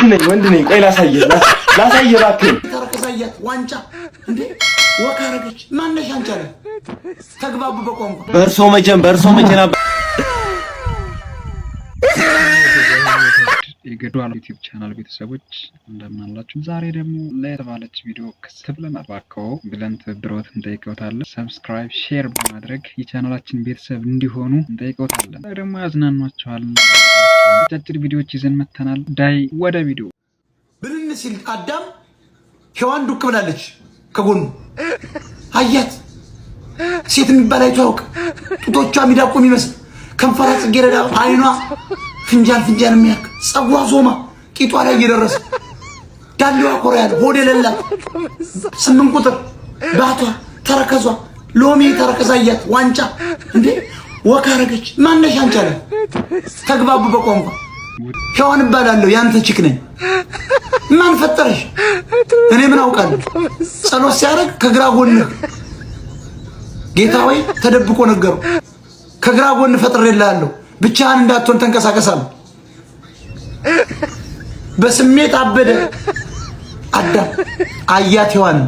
ነኝ፣ ወንድ ነኝ። ቆይ ላሳየህ፣ ላሳየህ እባክህን። ተረከዛያት ዋንጫ እንዴ walk አረገች። ማነሽ አንቺ አለ። ተግባቡ በቋንቋ። በእርሶ መቼም በእርሶ መኪና። የገዷል ዩቲዩብ ቻናል ቤተሰቦች እንደምን አላችሁ? ዛሬ ደግሞ ለየት ባለች ቪዲዮ ክስ ብለን እባክዎ ብለን ትብብሮት እንጠይቀውታለን። Subscribe፣ share በማድረግ የቻናላችን ቤተሰብ እንዲሆኑ እንጠይቀውታለን። ዛሬ ደግሞ ያዝናኗቸዋል አጫጭር ቪዲዮዎች ይዘን መተናል። ዳይ ወደ ቪዲዮ። ብንን ሲል አዳም ሔዋን ዱቅ ብላለች ከጎኑ። አያት፣ ሴት የሚባል አይቶ ያውቅ። ጡቶቿ ሚዳቆ የሚመስል፣ ከንፈሯ ጽጌረዳ፣ አይኗ ፍንጃል ፍንጃል የሚያክ፣ ጸጉሯ ዞማ ቂጧ ላይ እየደረሰ፣ ዳሌዋ ኮራ ያለ፣ ሆድ የሌላት፣ 8 ቁጥር፣ ባቷ ተረከዟ ሎሚ ተረከዝ። አያት ዋንጫ እንዴ walk አረገች። ማነሽ አንቺ አለ። ተግባቡ በቋንቋ። ሔዋን እባላለሁ፣ ያንተ chick ነኝ። ማን ፈጠረሽ? እኔ ምን አውቃለሁ? ጸሎት ሲያደርግ ከግራ ጎንህ ጌታ ወይ ተደብቆ ነገረው። ከግራ ጎን ፈጥሬልሃለሁ፣ ብቻህን እንዳትሆን ተንቀሳቀሳለሁ። በስሜት አበደ አዳም። አያት ሔዋንን።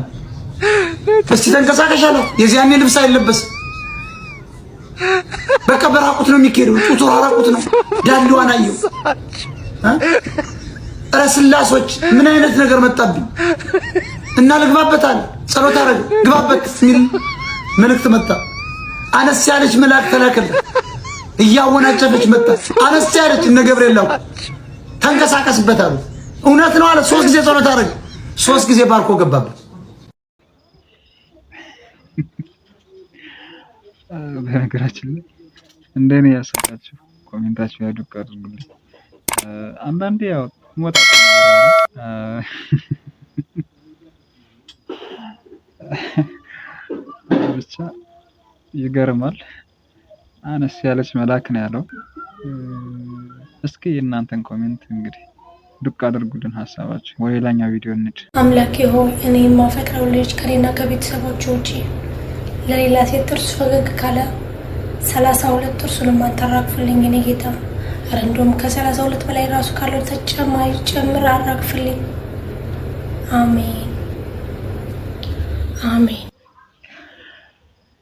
እስቲ ተንቀሳቀሽ አላት። የዚያኔ ልብስ አይለበስም። በቃ በራቁት ነው የሚካሄደው። ጡቱ ራቁት ነው። ዳሌዋን አየው። ኧረ ስላሶች፣ ምን አይነት ነገር መጣብኝ? እና ልግባበት አለ። ጸሎት አደረገ። ግባበት የሚል መልእክት መጣ። አነስ ያለች መልአክ ተላከለት። እያወናጨፈች መጣ። አነስ ያለች፣ እነ ገብርኤል ላኩ። ተንቀሳቀስበት አሉት። እውነት ነው አለ። 3 ጊዜ ጸሎት አደረገ። 3 ጊዜ ባርኮ ገባበት። በነገራችን ላይ እንደኔ ያሳቃችሁ comment ኣችሁ ያዱቅ አድርጉልኝ። አንዳንዴ ያው ሞጣ ብቻ ይገርማል። አነስ ያለች መልአክ ነው ያለው። እስኪ የእናንተን comment እንግዲህ ዱቅ አድርጉልን ሀሳባችሁ። ወደ ሌላኛው ቪዲዮ እንሂድ። አምላኬ ሆይ፣ እኔ የማፈቅረው ልጅ ከኔና ከቤተሰቦቹ ውጪ ለሌላ ሴት ጥርሱ ፈገግ ካለ 32 ጥርሱንም አታራግፍልኝ እኔ ጌታ። ኧረ እንደውም ከ32 በላይ ራሱ ካለው ተጨማሪ ጨምር አራግፍልኝ። አሜን አሜን።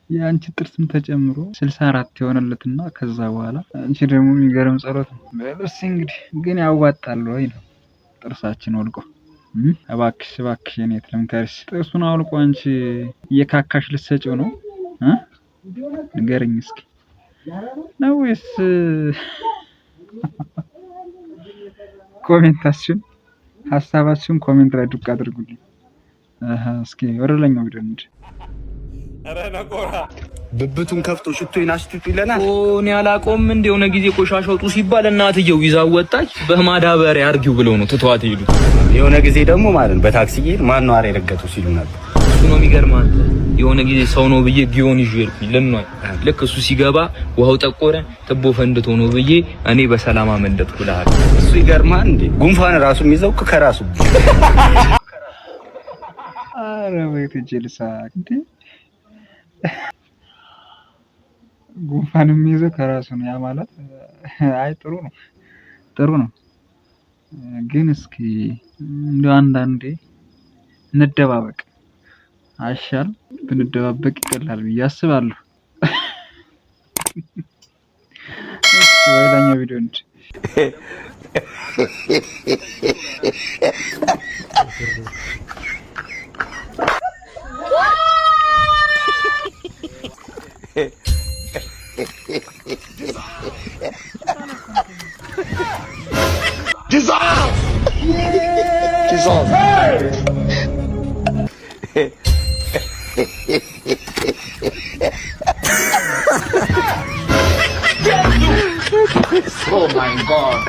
የአንቺ ጥርስም ተጨምሮ 64 የሆነለትና ከዛ በኋላ አንቺ ደግሞ የሚገርም ጸሎት ነው። በልስ እንግዲህ ግን ያዋጣል ወይ ነው ጥርሳችን ወልቆ? እባክሽ እባክሽ የኔ ልምከርሽ፣ ጥርሱን አውልቆ አንቺ እየካካሽ ልትሰጪው ነው? ንገረኝ እስኪ፣ ነው ወይስ? Comment ኣችሁን ሀሳባችሁን comment ላይ ዱቅ አድርጉልኝ። እስኪ ወደ ሌላኛው ቪዲዮ እንሂድ። ብብቱን ከፍቶ ሽቶ ይናሽቱት ይለናል። እኔ አላውቀውም። እንደ የሆነ ጊዜ ቆሻሻ ውጡ ሲባል እናትየው ይዛው ወጣች። በማዳበሪያ አርጊው ብለው ነው ትተዋት ሄዱት። የሆነ ጊዜ ደግሞ ማለት ነው በታክሲ እየሄድን ማን ነው አረ የረገጠው ሲሉ ነበር። እሱ ነው የሚገርምህ አንተ። የሆነ ጊዜ ሰው ነው ብዬ ጊዮን ይዤ ሄድኩኝ። ልኗል ልክ እሱ ሲገባ ውሃው ጠቆረ፣ ትቦ ፈንድቶ ነው ብዬ እኔ በሰላም አመለጥኩ እልሃለሁ። እሱ ይገርማል እንዴ፣ ጉንፋን ራሱ የሚይዘው እኮ ከራሱ። አረ ወይ ልሳቅ እንዴ! ጉንፋን የሚይዘው ከራሱ ነው። ያ ማለት አይ ጥሩ ነው፣ ጥሩ ነው። ግን እስኪ እንደው አንዳንዴ እንደባበቅ አይሻል? ብንደባበቅ ይቀላል ብዬ አስባለሁ። እስኪ በሌላኛው ቪዲዮ እንሂድ። Oh my God.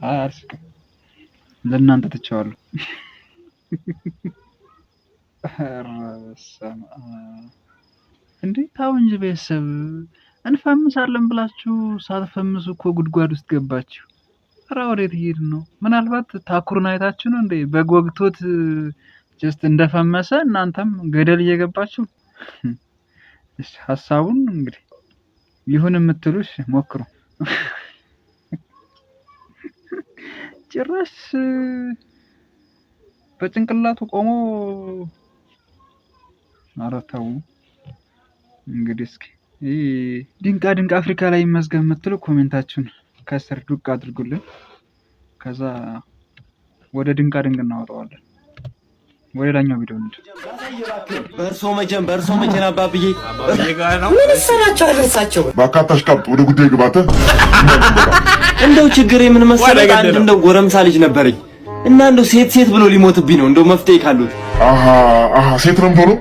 አይ አልስቅም፣ ለእናንተ ትቼዋለሁ። ኧረ በስመ አብ እንዴ! ተው እንጂ ቤተሰብ፣ እንፈምሳለን ብላችሁ ሳትፈምሱ እኮ ጉድጓድ ውስጥ ገባችሁ። ኧረ ወዴት እየሄድን ነው? ምናልባት ታኩርን አይታችሁ ነው እንዴ? በጎግቶት just እንደፈመሰ እናንተም ገደል እየገባችሁ። እሺ፣ ሀሳቡን እንግዲህ ይሁን የምትሉ እሺ ሞክሩ። ጭራሽ በጭንቅላቱ ቆሞ፣ ኧረ ተው። እንግዲህ እስኪ ይህ ድንቃ ድንቅ አፍሪካ ላይ ይመዝገብ የምትሉ comment ኣችሁን ከስር ዱቅ አድርጉልን። ከዛ ወደ ድንቃ ድንቅ እናወጣዋለን። ወደ ሌላኛው ቪዲዮ እንሂድ። በእርሶ መጀን፣ በእርሶ መጀን አባብዬ። ምን ይሰራቸዋል እርሳቸው? በአካታሽ ቀብጥ ወደ ጉዳይ ግባተ። እንደው ችግር የምን መሰለህ፣ አንድ እንደው ጎረምሳ ልጅ ነበረኝ እና እንደው ሴት ሴት ብሎ ሊሞትብኝ ነው። እንደው መፍትሄ ካሉት። አሃ አሃ፣ ሴት ለምዶ ነው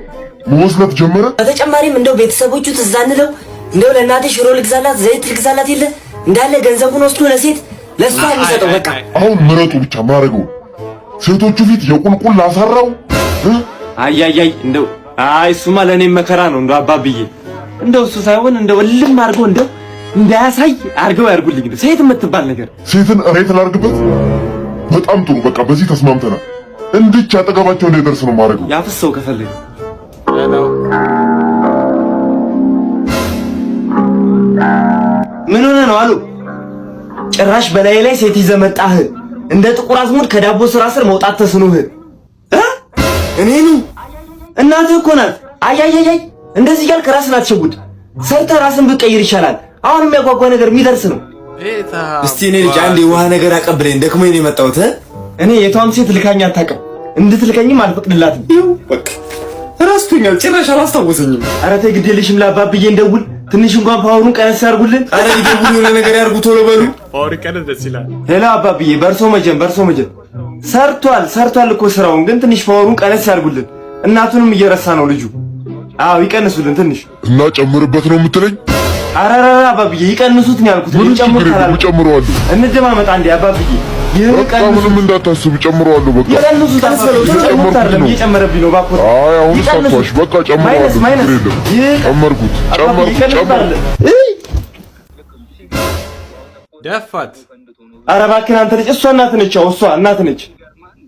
መወስለት ጀመረ። በተጨማሪም እንደው ቤተሰቦቹ ትዝ አንለው፣ እንደው ለእናቴ ሽሮ ልግዛላት፣ ዘይት ልግዛላት የለ፣ እንዳለ ገንዘቡን ወስዶ ለሴት ለእሷ የሚሰጠው በቃ። አሁን ምረጡ ብቻ ማረገው ሴቶቹ ፊት የቁልቁል ላሰራው። አይ አይ አይ፣ እንደው አይ እሱማ ለእኔም መከራ ነው። እንደው አባብዬ፣ እንደው እሱ ሳይሆን እንደው እልም አድርገው እንደው እንዳያሳይ አድርገው ያርጉልኝ። እንደው ሴት የምትባል ነገር። ሴትን ሬት ላርግበት። በጣም ጥሩ፣ በቃ በዚህ ተስማምተናል። እንድች አጠገባቸው እንዳይደርስ ነው ማድረገው። ያፍሰው ከፈለገ። ምን ሆነ ነው አሉ። ጭራሽ በላይ ላይ ሴት ይዘህ መጣህ። እንደ ጥቁር አዝሙድ ከዳቦ ስራ ስር መውጣት ተስኖህ እ እኔኑ እናትህ እኮ ናት። አይ አይ አይ፣ እንደዚህ እያልክ ራስን አትሸውድ። ሰርተህ ራስን ብትቀይር ይሻላል። አሁን የሚያጓጓ ነገር የሚደርስ ነው። እስቲ እኔ ልጅ አንድ የውሃ ነገር አቀብለኝ፣ ደክሞኝ ነው የመጣሁት። እኔ የቷም ሴት ልካኝ አታውቅም፣ እንድትልከኝም አልፈቅድላትም። ይኸው በቃ እረስቶኛል፣ ጭራሽ አላስታወሰኝም። ኧረ ተይ ግድ የለሽም፣ ለአባብዬ እንደውል። ትንሽ እንኳን power ኡን ቀነስ ያርጉልን። ኧረ ይደውሉ፣ የሆነ ነገር ያርጉ፣ ቶሎ በሉ። Power ቀነስ ደስ ይላል። Hello አባብዬ፣ በእርሶ መጀን፣ በእርሶ መጀን ሰርቷል፣ ሰርቷል እኮ ስራውን፣ ግን ትንሽ power ኡን ቀነስ ያርጉልን። እናቱንም እየረሳ ነው ልጁ። አዎ ይቀንሱልን ትንሽ። እና ጨምርበት ነው የምትለኝ? ኧረ ኧረ አባብዬ፣ ይቀንሱት ነው ያልኩት። ምንም ጨምሩት ችግር የለም፣ አላልኩም። እጨምረዋለሁ። እንደማመጣ እንዴ አባብዬ፣ ይህ በቃ ምንም እንዳታስብ ጨምረዋለሁ። በቃ ይቀንሱት አባብዬ፣ ጨምሩት አይደለም እየጨመረብኝ ነው እባክዎት። አይ አሁን ይቀንሱት። ሳቷሽ በቃ ጨምረዋለሁ። Minus minus። ችግር የለም። ይህ ጨመርኩት፣ አባብዬ ጨመርኩት፣ ይቀንሱት ጨመርኩት። አይደለም። ደፋት። ኧረ እባክህን አንተ ልጅ፣ እሷ እናት ነች። ያው እሷ እናት ነች።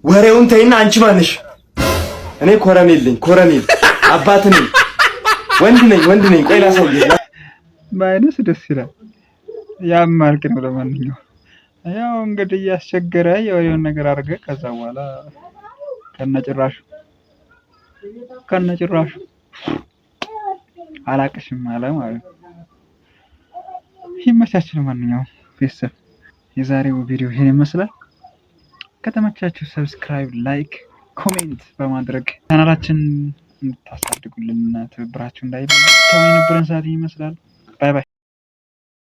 ወሬውን ተይና አንቺ ማነሽ? እኔ ኮረኔል ነኝ፣ ኮረኔል አባት ነኝ፣ ወንድ ነኝ፣ ወንድ ነኝ። ቆይ ላሳየህ። Minus ደስ ይላል። ያም ማልቅ ነው። ለማንኛውም ያው እንግዲህ እያስቸገረ የወሬውን ነገር አድርገህ ከዛ በኋላ ከነጭራሹ ከነጭራሹ አላቅሽም አለ ማለት ነው። ይመቻችሁ። ለማንኛውም ቤተሰብ የዛሬው ቪዲዮ ይሄን ይመስላል። ከተመቻችሁ subscribe፣ like፣ comment በማድረግ ቻናላችን እንድታሳድጉልን እና ትብብራችሁ እንዳይለየን። እስካሁን የነበረን ሰዓት ይመስላል። Bye bye።